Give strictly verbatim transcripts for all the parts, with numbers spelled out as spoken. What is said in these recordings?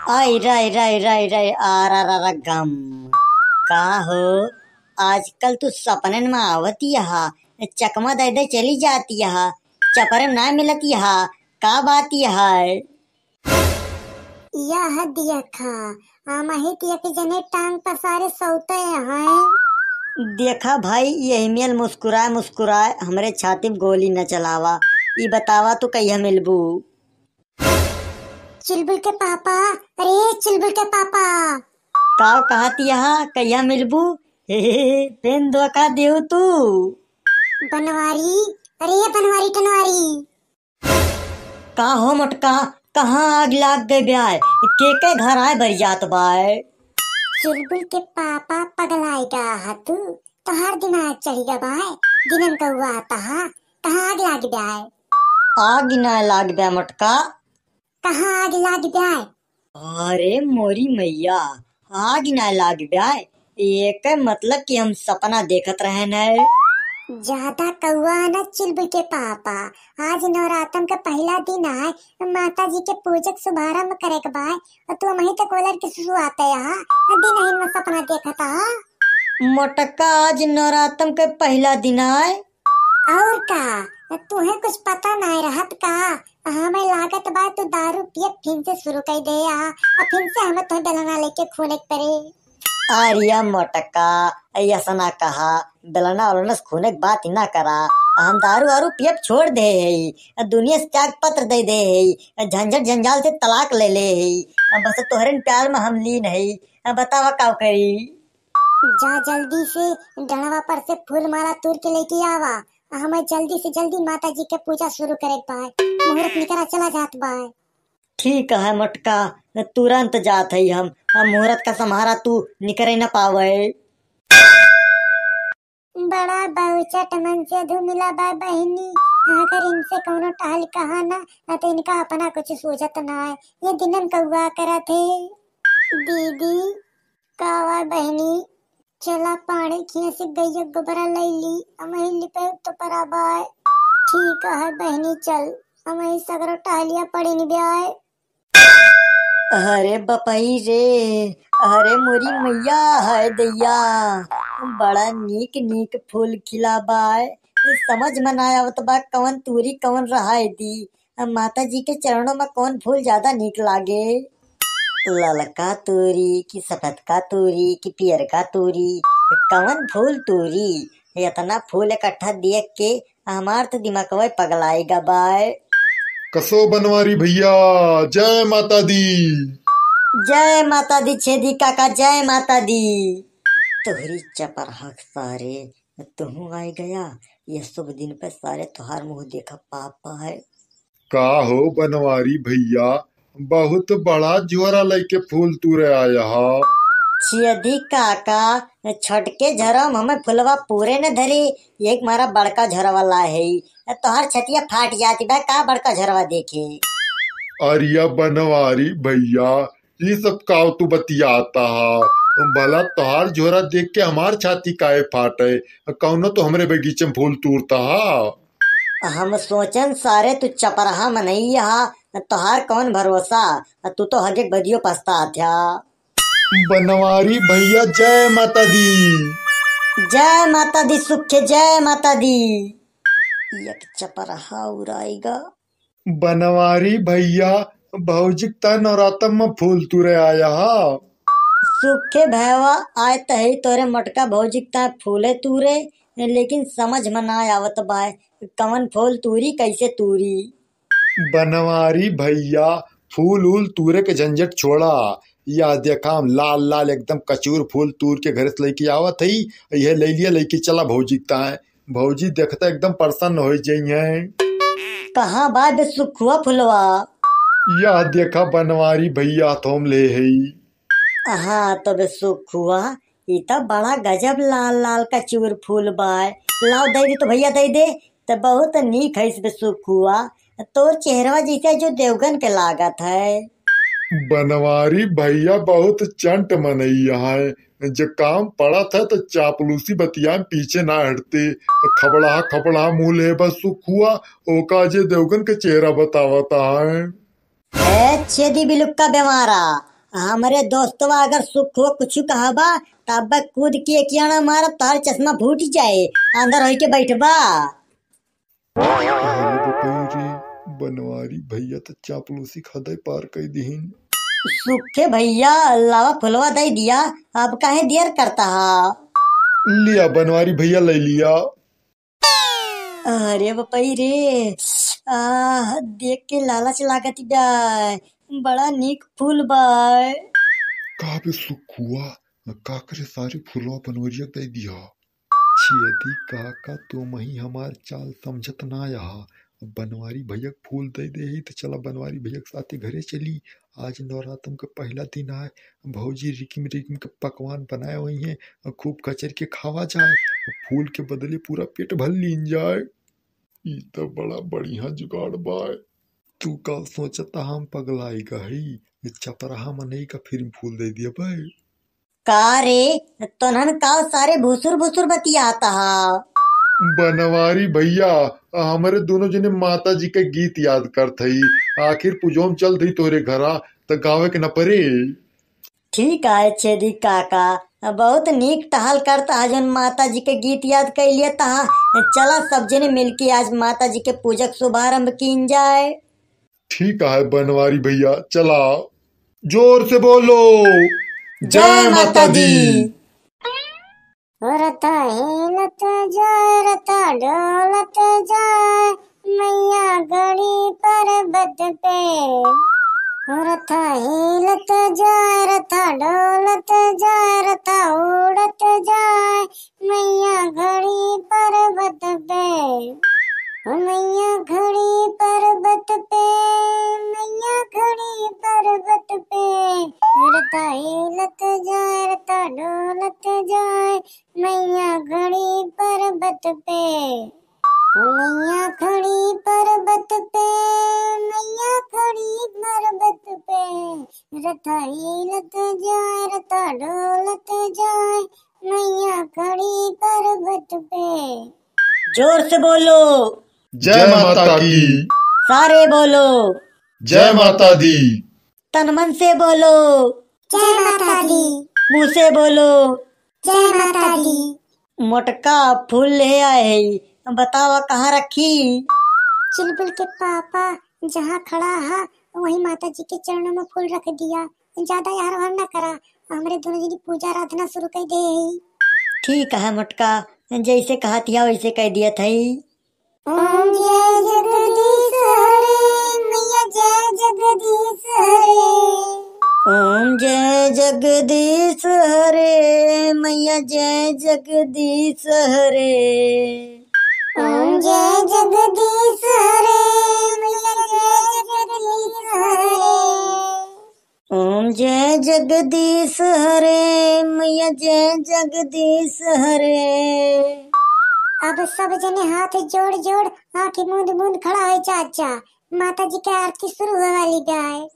आई रे रे रे रे, आ रा रा रा गम। का हो, आजकल तू सपनन में आवत यहा, चकमा दे दे चली जात यहा, चपरे ना मिलत यहा, का बात यहा है? यह देखा, हम ही तो एक जने टांग पसारे सौते हैं। देखा भाई, यही मेल मुस्कुराए मुस्कुराए हमरे छाती में गोली न चलावा। ई बतावा तू कहिया मिलबू? चुलबुल के पापा, अरे चुलबुल के पापा। का कहत यहा, कहिया मिलबू? हे, हे, हे, फेन धोखा देहू तू। बनवारी, अरे बनवारी टनवारी। का हो मोटका, कहाँ आग लाग गए ब्याय? के के घर आए बरियात बाय? चुलबुल के पापा पगलाए गा हा तू, तोहार दिमाग चढ़ी गा बाय, दिनन कौआ आता हा, कहाँ आग लाग ब्याय? आग ना लाग ब्याय मोटका। कहाँ आग लाग ब्याय? अरे मोरी मैया, आग ना लाग ब्याय, एक मतलब कि हम सपना देखत रहन है। ज्यादा कौआ न चुलबुल के पापा, आज नवरातम के पहला दिन आय, माता जी के पूजक शुभारंभ करे के बाय, और तू वहीं तक ओलर के सुसु आते यहाँ, दिन अहिन में सपना देखत हा। मोटका, आज नवरातम के पहला दिन आय। और का, तुहे कुछ पता नाय रहत का? हमें लागत बा तू दारू पियत फिन से शुरू कर दे आ, आ फिन से हमें तुहे बेलना लेके खूने के परे। अरे मोटका, ऐसा ना कहा, बेलना उलना से खूने के बात ही ना करा। हम दारू वारू पियब छोड़ दे है, दुनिया से त्याग पत्र दे दे है, झंझट जंजाल से तलाक ले ले है। बस तोहरे प्यार में हम लीन है, बतावा का करी? जा जल्दी से डंडवा पर से फूल माला तूर के लेके आवा। हमें जल्दी से जल्दी माता जी के पूजा शुरू करे के बा। मुहूर्त निकरा चला जात बा। ठीक है मोटका, तुरंत जात है हम। अब मुहूर्त का सम्हारा तू निकरे न पावे। बड़ा बहुचट मन से धुमिला बा बहिनी, अगर इनसे कौनो टहल कहा ना, ना तो इनका अपना कुछ सूझत ना है। ये दिनन कौआ करत है। दीदी, का बा बहिनी? चला पाड़े खिया से गैया गोबरा लैली, हमही लिपे तो पराबाय। ठीक है बहिनी, चल, हमही सगरो टहलिया पड़ी निब्याय। अरे बपई रे, अरे मोरी मैया, हाय दैया, बड़ा नीक नीक फूल खिला बाय। समझ में ना आवत बा कवन तूरी कवन रहाय दी। अब माता जी के चरणों में कौन फूल ज्यादा नीक लागे? ललका तूरी कि सफेदका तूरी कि पियरका तूरी, कवन फूल तूरी? इतना फूल इकट्ठा देख के हमार तो दिमागवे पगलाई गा बाय। कसो बनवारी भैया, जय माता दी। जय माता दी छेदी काका, जय माता दी। तोहरी चपरहक सारे, तुहूँ आइ गया, यह शुभ दिन पे सारे तोहार मुँह देखा पाप है। का हो बनवारी भैया, बहुत बड़ा झोरा लइके फूल तूरे आया हा। छियदी काका, छोटके झोरा में हमें फुलवा पूरे न धरे, एक मारा बड़का झोरवा ला है, तोहार छतिया फाट जाती बा, का बड़का झोरवा देखे। अरिया बनवारी भैया, ई सब काव तू बतियाता हा? भला तोहार झोरा देख के हमार छाती काहे फाटे? कौनो तो हमरे बगीचे में फूल तूरता हा। हम सोचन सारे तू चपरहा मनई हा, तोहार कौन भरोसा, तू तो हगे बदियो पछतात हा। बनवारी भैया जय माता दी। जय माता दी सुखे, जय माता दी। एक चपरहा उराइगा। बनवारी भैया, भौजी के तय नवरातम में फूल तूरे आया हा। सुखे भैवा, आय त है तोरे मोटका भौजी के तय फूले तूरे, लेकिन समझ में ना आवत बाय, कवन फूल तूरी, कैसे तूरी? बनवारी भैया, फूल उल तूरे के झंझट छोड़ा। या देखा, हम लाल लाल एकदम कचूर फूल तूर के घरे से लेके आवत हई, यह ले लिया, लेके चला भौजी के ताए। भौजी देखता एकदम प्रसन्न हो जइहैं। कहाँ बा बे सुखुआ फुलवा? यह देखा बनवारी भैया थोम ले हई। हाँ तो बे सुखुआ, ई त बड़ा गजब लाल लाल कचूर फूल बाय। लाओ दे दे तो भैया दे दे, त बहुत नीक है बे सुखुआ। तोर चेहरवा जैसे जो देवगन के लागत है। बनवारी भैया बहुत चंट मनई है, जे काम पड़त है तो चापलूसी बतिया में पीछे ना हटते। खबड़ा खबड़ा मुँह ले बस सुखुआ, ओका जे देवगन के चेहरा बतावत है। ए छेदी बिलुक्का बेमारा, हमरे दोस्तवा अगर सुख हो कुछ कहबा, तब कूद के एक आना मारब, तार चश्मा फूट जाए, अंदर होई के बैठबा। अरे बपई रे, बनवारी भैया त चापलूसी खदे पार कई दिहिन। सुखे भैया, लावा फुलवा दे दिया, अब काहे देर करता हा? लिया बनवारी भैया, ले लिया। अरे बपई रे, आह, देख के लालच लागत बा, बड़ा नीक फूल बा। का बे सुखुआ, का करे सारे फुलवा बनवरिया दे दिया? छेदी काका, तुम ही हमार चाल समझत ना आहा। बनवारी भैया के फूल दे दे ही, तो चला बनवारी भैया के साथे घरे चली। आज नवरातम के पहला दिन आए, भौजी रिकिम रिकिम के पकवान बनाए हुई हैं, खूब कचर के खावा जाए, फूल के बदले पूरा पेट भर लीन जाए। ई तो बड़ा बढ़िया जुगाड़ बाय। तू का सोचता हम पगलाई गई, चपराहा मनई का फिर फूल दे दिया बाय। का रे, तोनहन का सारे भुसुर भुसुर बतियाता हा? बनवारी भैया, हमरे दोनों जने माता जी के गीत याद करत हई। आखिर पुजोम चल थई तोरे घरा, त गावे के न परे। ठीक है छेदी काका, बहुत नीक टहल करता है जौन माता जी के गीत याद कर लिया तहा। चला सब जने मिलके आज माता जी के पूजा के शुभारंभ कीन जाए। ठीक है बनवारी भैया, चला। जोर से बोलो, जय माता दी। रथ हिलत जाए, रथ डोलत जाए, मैया घड़ी पर्वत पे। रथ हिलत जाए, रथ डोलत जाए, रथ उड़त जाए, मैया घड़ी पर्वत पे। ओ मैया घड़ी पर्वत पे, मैया घड़ी पर्वत पे, रथ हिलत जाए, रथ डोलत जाए, मैया घड़ी पर्वत पे। ओ मैया घड़ी पर्वत पे, मैया घड़ी पर्वत पे, रथ हिलत जाए, रथ डोलत जाए, मैया घड़ी पर्वत पे। जोर से बोलो। जय माता की। सारे बोलो। जय माता दी। तन मन से बोलो। जय माता दी। मुंह से बोलो। जय माता दी। मोटका फूल ले आए है, बतावा कहाँ रखी? चुलबुल के पापा जहाँ खड़ा हा, वहीं माता जी के चरणों में फूल रख दिया। ज्यादा यार वार ना करा, हमरे दोनों जनी पूजा आराधना शुरू कर दे ही। ठीक है मोटका, जैसे कहत हिया वैसे कह दिया थई। ओम जय जगदीश हरे, मैया जय जगदीश हरे। ओम जय जगदीश हरे, मैया जय जगदीश हरे। ओम जय जगदीश हरे, मैया जय जगदीश हरे। ओम जय जगदीश हरे, मैया जय जगदीश हरे। अब सब जने हाथ जोड़ जोड़, आंखें मूंद मूंद खड़ा हो जा, जा। माता जी के आरती शुरू होए वाली बा।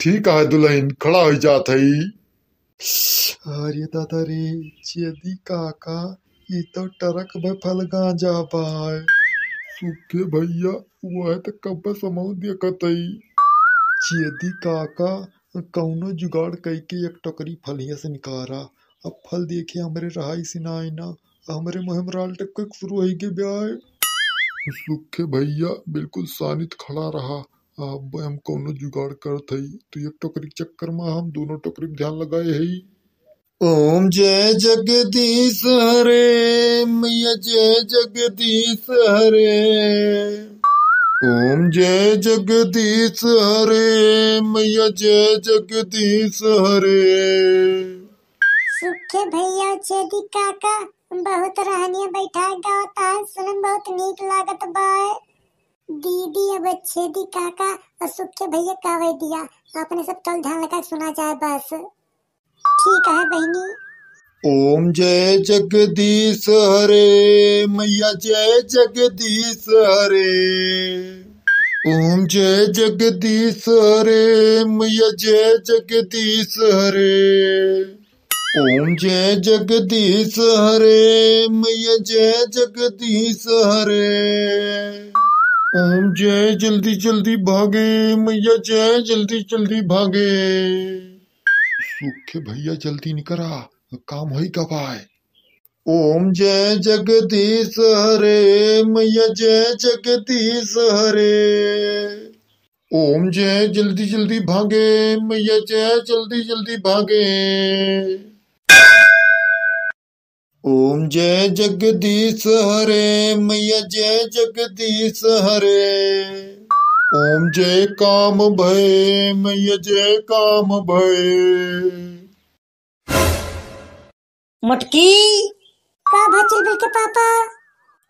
ठीक है दुल्हन, खड़ा हो जात हई। अरे दादा रे, छेदी काका, ई तो ट्रक भर फल गांजा बाय। सुखे भैया, वह तो कब्बे समौ देखत हई। छेदी काका, कौनो जुगाड़ कइके एक टोकरी फल हियाँ से निकारा। अब फल देखे हमरे रहाई से ना आई ना, हमरे मुँह में राल टपके शुरू होई गे ब्याय। सुखे भैया, बिल्कुल शानित खड़ा रहा। अब हम कौनो जुगाड़ करत हई, तू एक टोकरी के चक्कर में हम दोनों टोकरी में ध्यान लगाए हई। ओम जय जगदीश हरे, मैया जय जगदीश हरे। ओम जय जगदीश हरे, मैया जय जगदीश हरे। सुखे भैया, छेदी काका, बहुत रहनिया बैठा गावता है, सुनन बहुत नीक लागत बा। दीदी, अब छेदी काका और सुखे भैया गावे दिया, अपने सब तौल ध्यान लगा के सुना जाए बस। ठीक है बहिनी। ओम जय जगदीश हरे, मैया जय जगदीश हरे। ओम जय जगदीश हरे, मैया जय जगदीश हरे। ओम जय जगदीश हरे, मैया जय जगदीश हरे। ओम जय जल्दी जल्दी भागे, मैया जय जल्दी जल्दी भागे। सूखे भैया जल्दी निकरा, काम होई गवाए। ओम जय जगदीश हरे, मैया जय जगदीश हरे। ओम जय जल्दी जल्दी भागे, मैया जय जल्दी जल्दी भागे। ओम जय जगदीश हरे, मैया जय जगदीश हरे। ओम जय काम भय, मैया जय काम भय। मोटकी। का भा चुलबुल के पापा?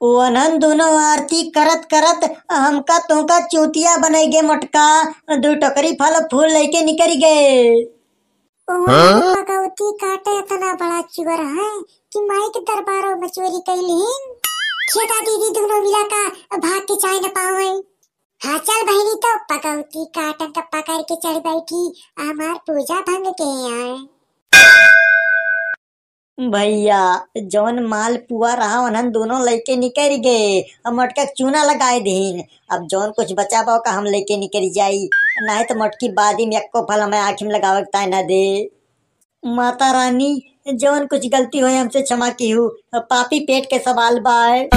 ओनहन दोनों आरती करत करत हमका तोहका चूतिया बनाई गे मोटका, दू टोकरी फल फूल लेके निकरी गए। ओनहन हाँ? पगौती काटे इतना बड़ा चुअर है कि माई के दरबारों में चोरी कैलिन। खेता दीदी दोनों मिला का भाग के चाय न पावे। हाँ चल बहिनी, तो पगौती काटन का पकड़ के चढ़ बैठी, हमार पूजा भंग के आए। भैया, जौन माल पुआ रहा, उन्हन दोनों लइके निकल गए। अब मोटका के चूना लगाए दीन। अब जौन कुछ बचा बा, ओका हम लेके निकल जाई, नाहीं तो मोटकी बादी में एक्को फल हमें आँखी में लगावे के ताय ना दे। माता रानी, जौन कुछ गलती होए, हमसे क्षमा कीहू। पापी पेट के सवाल बाय।